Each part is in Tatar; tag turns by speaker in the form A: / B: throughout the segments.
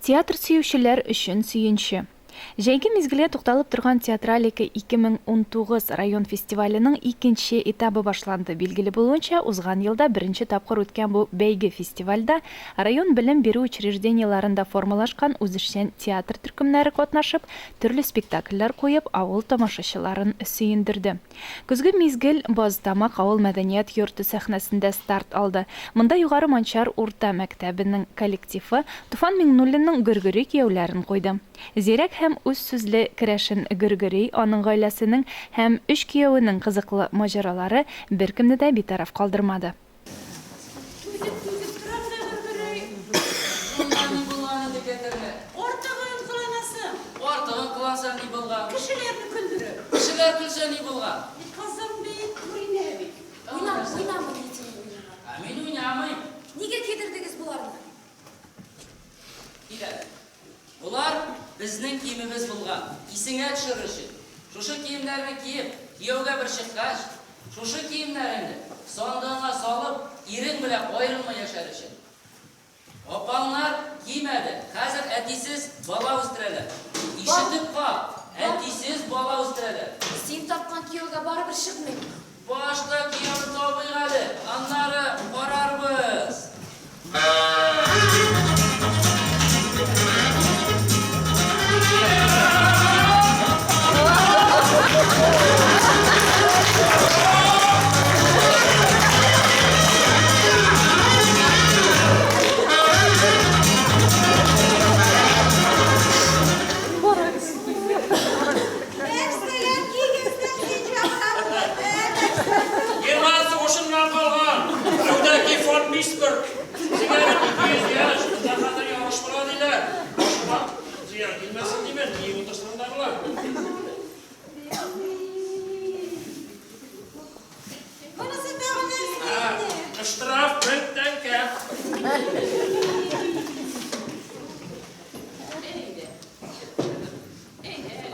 A: Театр сөючеләр өчен сөенче. Җәйге мизгелгә тукталып торган Театралика 2019 район фестиваленең икенче этабы башланды. Билгеле булуынча, узган елда беренче тапкыр үткән бу бәйге-фестивальдә район белем бирү учреждениеләрендә формалашкан үзешчән театр төркемнәре катнашып, төрле спектакльләр куеп, авыл тамашачыларын сөендерде. Көзге мизгел Базтамак авыл мәдәният йорты сәхнәсендә старт алды. Монда Югары Манчар урта мәктәбенең коллективы Туфан Миңнуллинның Гөргөри кияүләрен куйды. Зирәк һәм үзсүзле керәшен Гөргөри, аның гаиләсенең һәм өч киявенең кызыклы маҗаралары беркемне дә битараф калдырмады.
B: Түзеп, түзеп торам да, Гөргөри.
C: Шунда ни булган инде, Кәтерле?
B: Артыгын кыланасың.
C: Артыгын кылансам ни булган?
B: Кешеләрне көлдереп.
C: Кешеләр көлсә ни булган?
B: Кызым бит, Нуринә бит.
D: Уйнам, уйнамый мин синең уеныңа.
C: Ә мин уйнамыйм.
D: Нигә кидердегез боларны?
C: Кил әле. Болар безнең киемебез булган. Исеңә төшерер өчен. Шушы киемнәрне киеп, кияүгә бер чыккач, шушы киемнәреңне сандыгыңа салып, ирең белән аерылмый яшәр өчен. Апаңнар кимәде, хәзер әтисез бала үстерәләр. Ишетеп кал, әтисез бала үстерәләр.
D: Син тапкан кияүгә барыбер чыкмыйм.
C: Башта кияүне табыйк әле, аннары карарбыз.
B: Нәрсәләр кигездең син җаннарымны, ә, нәрсә?
E: Герман сугышыннан калган Әүдәки фон Бисмарк. Сиңа бит 200 яшь, монда хәзер ярыш була диләр. Башыма зыян килмәсен димен, киеп утырсын да болар.
B: Монысы тагын нәрсә инде?
E: Штраф 1000 тәңкә.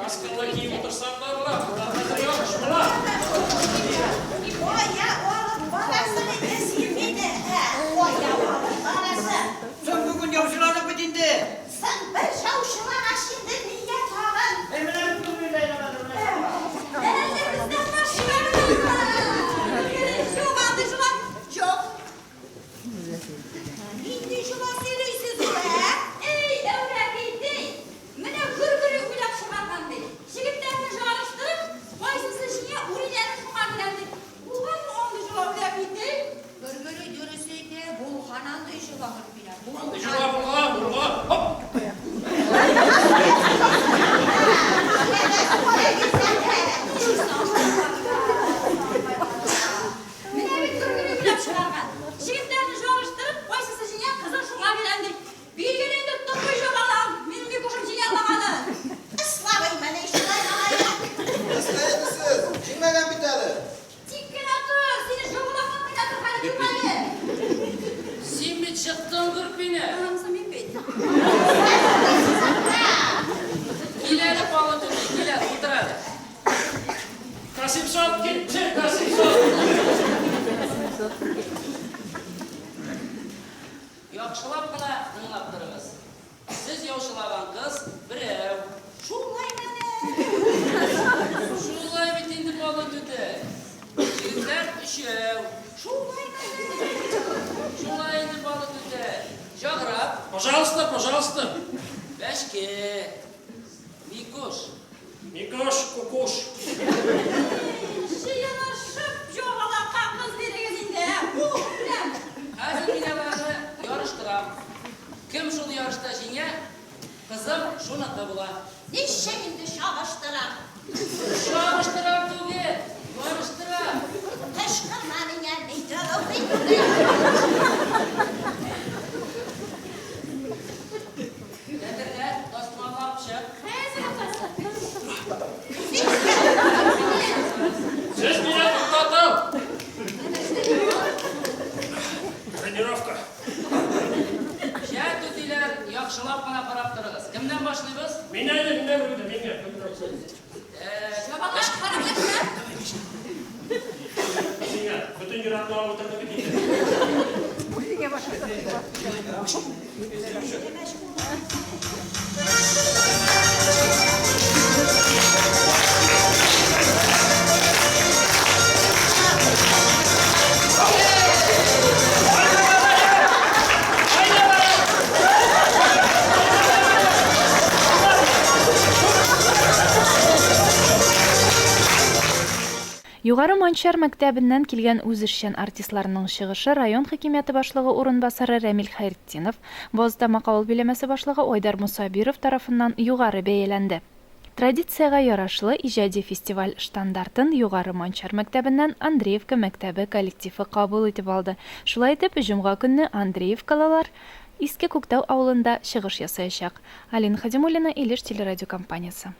E: Каскаңны киеп утырсаң да була, монда хәзер ярыш була.
B: Кая алып барасың инде син мине, ә? Кая алып барасың?
F: Соң бүген яучыладык бит инде.
B: Соң бер яучылагач инде нигә тагын?
F: Әй, менә бит күңелле әйләнәдер, менә.
B: Әллә бездән башка гынамы? Юк, андый җола юк. Нинди җола сөйлисез ул, ә?
G: Әй, әүрәп ди. Менә гөр-гөри уйлап чыгарган, ди. Җегетләрне жарыштырып, кайсысы җиңә, үриләре шуңа белән, ди. Булганмы андый җола уйлап ди?
B: Гөр-гөри дөрес әйтә, булган андый җола, Гөлфинә, булган.
E: Андый җола булган, булган. Һоп!
G: Менә бит гөр-гөри уйлап чыгарган. Җегетләрне жарыштырып, кайсысы җиңә, кызын шуңа бирәм, ди. Билгеле инде, тупый жобалам, минем Микушым җиңә алмаганын.
B: Слабый мени шулай малайлар?
H: Нәрсә инде сез? Җиңмәгән бит әле.
G: Тик кенә тор, сине жобалап кына тор хәле юк әле.
C: Син бит чыктың, Гөрпинә.
G: Анысы мин бит.
C: Кил әле, Павыл түти, кил әле, утыр әле.
E: Касимсот китте, Касимсот!
C: Яхшылап кына тыңлап торыгыз. Сез яучылаган кыз берәү.
B: Шулаймыни?
C: Шулай бит инде, Павыл түтәй. Җегетләр өчәү.
B: Шулаймыни?
C: Шулай инде, Павыл түтәй. Җаграп.
E: Пожалуйста, пожалуйста.
C: Бәшке. Микуш.
E: Микуш, кукуш.
G: Җыелышып җогалакка кыз бирегез инде, ә? Ух, беләм.
C: Хәзер мин аларны ярыштырам. Кем шул ярышта җиңә, кызым шуныкы була.
B: Ничек инде чагыштырам?
C: Чагыштырам түгел, ярыштырам.
B: Кычкырма миңа, ни тору.
C: Тәтерлә, тастымаллап чык.
G: Хәзер, атасы.
E: Сез мине туктатың! Тренировка.
C: Җә, түтиләр, яхшылап кына карап торыгыз. Кемнән башлыйбыз?
E: Мин әле, мин әле, мин әле.
G: Чабалар, хәрәкәтләр.
E: Сиңа бөтен йөрәкне алып утырды бит инде.
A: Югары Манчар мәктәбеннән килгән үзешчән артистларның чыгышы район хакимияте башлыгы урынбасары Рәмил Хәйртдинов, Бозтамак авыл биләмәсе башлыгы Айдар Мосабиров тарафыннан югары бәяләнде. Традициягә ярашлы, иҗади фестиваль штандартын Югары Манчар мәктәбеннән Андреевка мәктәбе коллективы кабул итеп алды. Шулай итеп, җомга көнне андреевкалылар Иске Күктау авылында чыгыш ясаячак. Алина Хадимуллина, Илеш телерадиокомпаниясе.